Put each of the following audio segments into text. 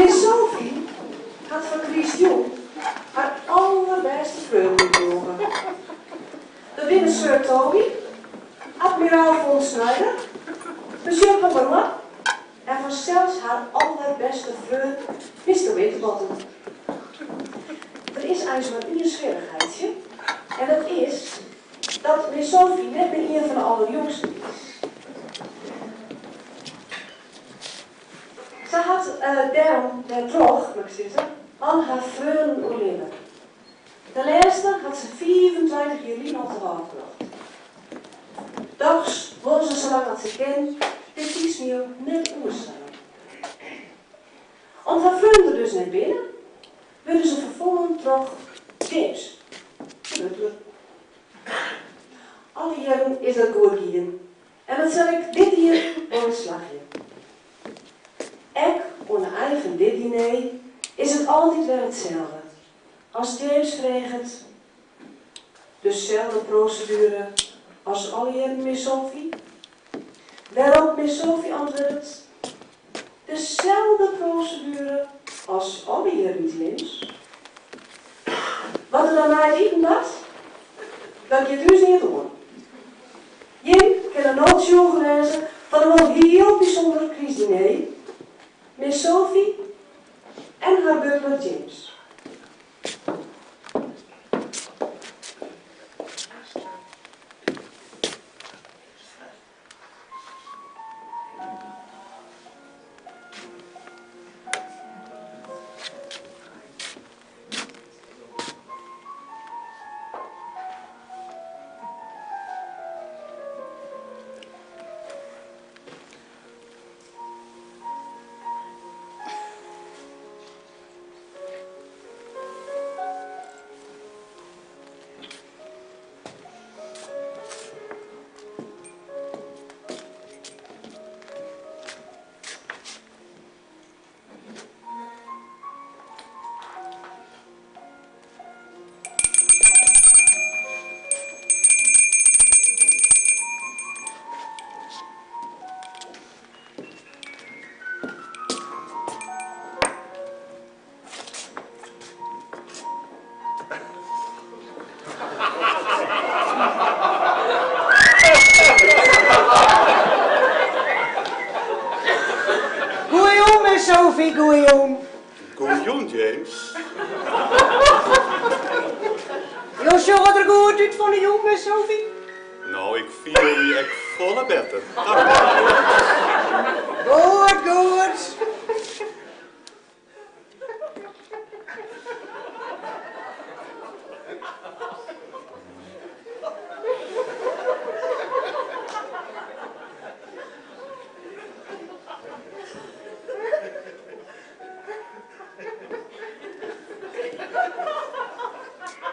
Miss Sophie hat foar krystjûn har alderbêste freonen útnûge. Dat binne Sir Toby, admiraal von Schneider, Monsieur Pomeroy en fansels har alderbêste freon Mister Winterbottom. Der is eins mar ien swierrichheidsje en dat is dat Miss Sophie net mear ien fan de allerjongsten is. Se hat dêrom dêrtroch, moat ik sizze, al har freonen oerlibbe. De lêste hat se 25 jier lyn al te wâld brocht. Dochs wol se salang as se kin dit krystmiel net oerslaan. Om't har freonen der dus net binne, wurde se ferfongen troch James, de butler. Alle jierren is dat goed gien en dat sil ek dit jier wol ris slagje. Ek oan de ein fan dit diner is it altyd wer itselde. As James freget, Deselde proseduere as alle jierren, Miss Sophie? Wêrop't Miss Sophie antwurdet, Deselde proseduere as alle jierren, James. Wat der dan nei it iten bart, dat giet ús neat oan. Jim kinne no tsjûge wêze fan in wol hiel bysûnder krystdiner, Miss Sophie en har butler James. Goeiejûn, Miss Sophie, goeiejûn. Goeiejûn, James. Jo sjogge der goed út fan 'e jûn, Miss Sophie. No, ik fiel my ek folle better. Goed, goed.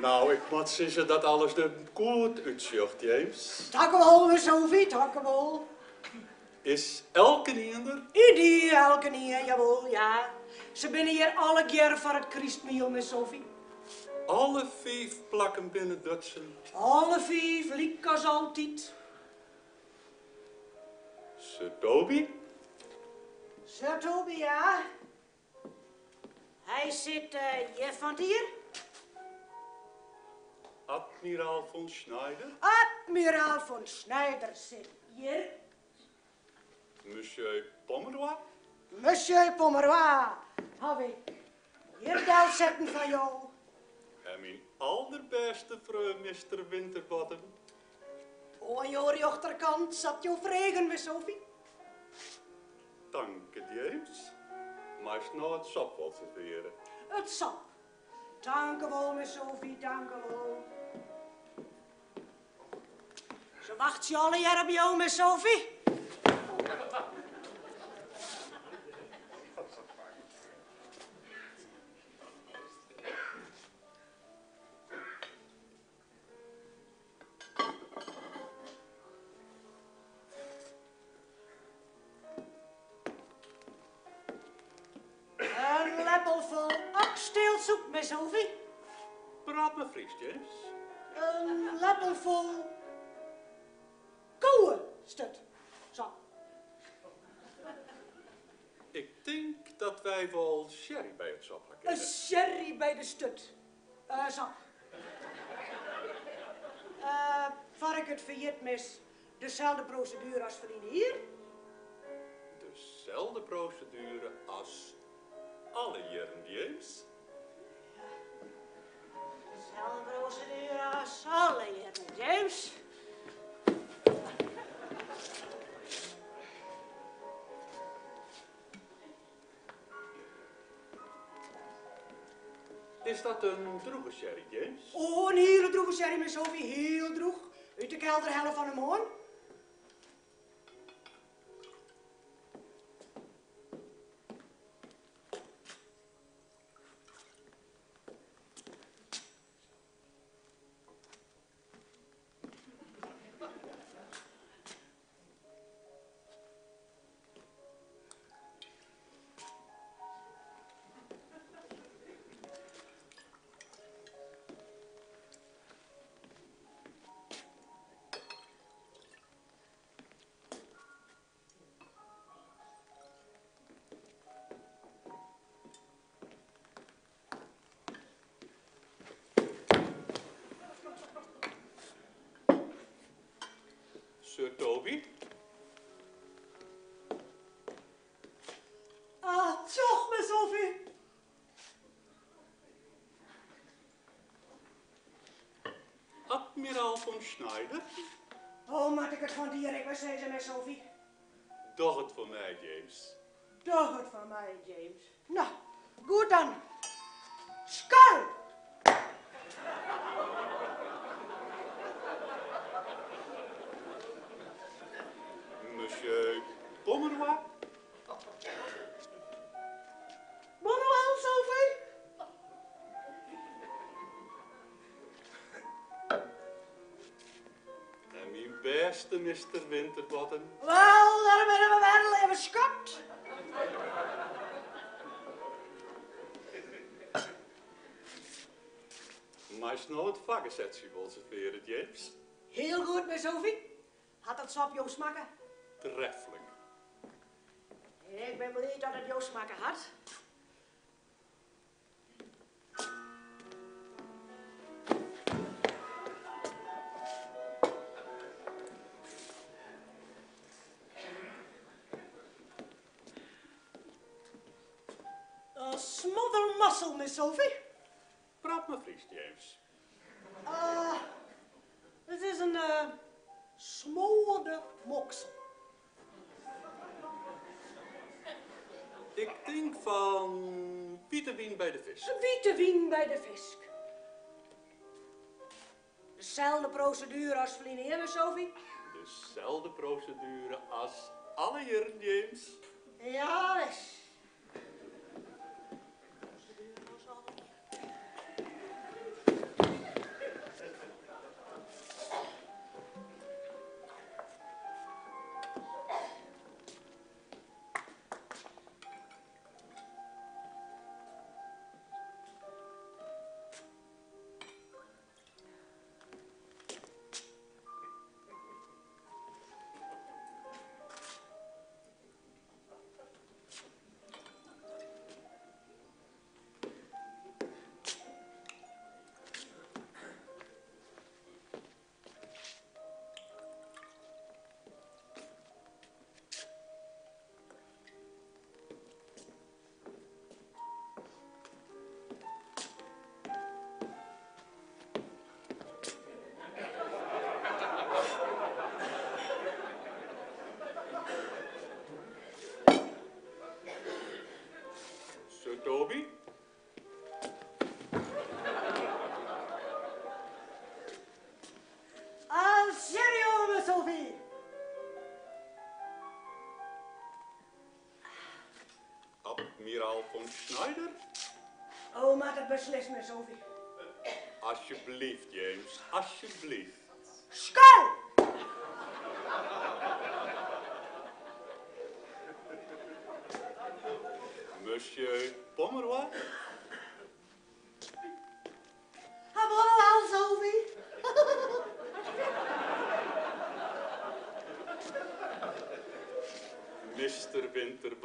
No, ik moat sizze dat alles der goed útsjocht, James. Tankewol, Miss Sophie, tankewol. Is elkenien der? Yndie, elkenien, jawol, ja. Se binne hjir allegearre foar it krystmiel, Miss Sophie. Alle fiif plakken binne dutsen? Alle fiif, lykas altyd. Sir Toby? Sir Toby, ja. Hy sit hjir fan 't jier. Admiraal von Schneider? Admiraal von Schneider sit hjir. Monsieur Pomeroy? Monsieur Pomeroy haw ik hjir delsetten foar jo. En myn alderbêste freon Mister Winterbottom? Oan jo rjochterkant, sa't jo fregen, Miss Sophie. Tanke, James. Meist no it sop wol serveare. It sop. Tankewol, Miss Sophie, tankewol. Se wachtsje allegear op jo, Miss Sophie. In leppel fol oxtailsoep, Miss Sophie. Praat mar Frysk, James. In leppel fol kowestert. Sa. Ik tink. dat wy wol sherry by it sop ha In kinne. sherry by de sturt. Sop. Foar ik it ferjit, mis, deselde proseduere as ferline jier? Deselde proseduere as alle jierren, James. Deselde proseduere as alle jierren, James. Is dat in drûge sherry, James? Oh, in hiele drûge sherry, miss Sophie, hiel drûch. Ut de kelder helle fan 'e moarn. Sir Toby? Ah, tsjoch, miss Sophie. Admiraal von Schneider? Oh, moat ik it fan it jier ek wer sizze, miss Sophie? Doch it foar my, James. Doch it foar my, James. No, goed dan. Skol! Monsieur Pomeroy? Bonnoel, Sophie? En myn bêste mister Winterbottom? Wel, dêr binne we wer, leave skat. Meist no it fakgesetsje wol servearje, James? Hiel goed, miss Sophie. Hat dat sop jo smakke? Treflik. Ik bin bliid dat it jo smakke hat. A smother mussel, Miss Sophie. Praat mar Frysk, James. It is in smoarde moksel. Ik tink fan wite wyn by de fisk. Wite wyn by de fisk. Deselde proseduere as ferline jier, Miss Sophie? Deselde proseduere as alle jierren, James. Ja, wis. Sir Toby? Al serio, Miss Sophie. Admiraal von Schneider? Oh, moat it beslist, Miss Sophie. Asjebleaft, James, asjebleaft. Skol! Monsieur Pomeroy? Ha wol al, Sophie. Mister Winterbottom.